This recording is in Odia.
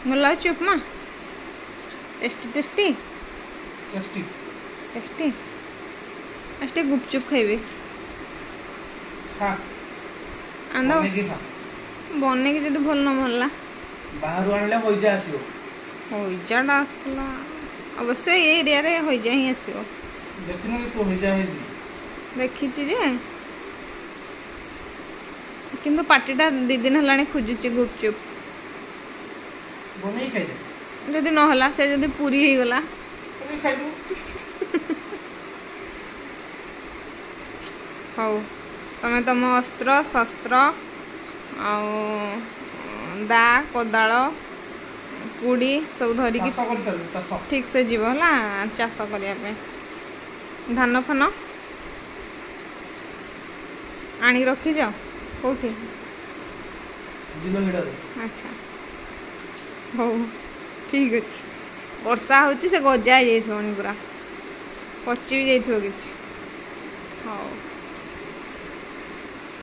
ଭଲ ଅଛି ଉପମା? Tasty tasty tasty tasty. ଆଜି ଟିକେ ଗୁପଚୁପ ଖାଇବି। ଖା। ଆଣିଦବ। ବନେଇକି ଖା। ବନେଇକି ଯଦି ଭଲ ନ ଭଲଲା? ବାହାରୁ ଆଣିଲେ ହଇଜା ଆସିବ। ହଇଜାଟା ଆସୁଥିଲା ଅବଶ୍ୟ, ଏ ଏରିଆରେ ହଇଜା ହିଁ ଆସିବ। ଦେଖିନୁ କି ତୁ ହଇଜା ହେଇଛି? ଦେଖିଛି ଯେ, କିନ୍ତୁ ପାଟିଟା 2 ଦିନ ହେଲାଣି ଖୋଜୁଛି ଗୁପଚୁପ। ବନେଇ ଖାଇଦେ। ଯଦି ନହେଲା, ସେ ଯଦି ପୁରୀ ହେଇଗଲା? ବନେଇ ଖାଇଦବୁ। ହଉ, ତମେ ତମ ଅସ୍ତ୍ର ଶସ୍ତ୍ର ଆଉ ଦା, କୋଦାଳ, କୁଡ଼ି ସବୁ ଧରିକି ଚାଷ କରିଚାଲିଛି ଚାଷ। ଠିକ ସେ ଯିବ ହେଲା ଚାଷ କରିବା ପାଇଁ। ଧାନ ଫାନ ଆଣିକି ରଖିଛ କୋଉଠି? ବିଲ ହିଡ଼ରେ। ଆଚ୍ଛା, ହଉ ଠିକ ଅଛି। ବର୍ଷା ହଉଛି, ସେ ଗଜା ହେଇଯାଇଥିବଣି, ପୁରା ପଚି ବି ଯାଇଥିବ କିଛି। ହଉ।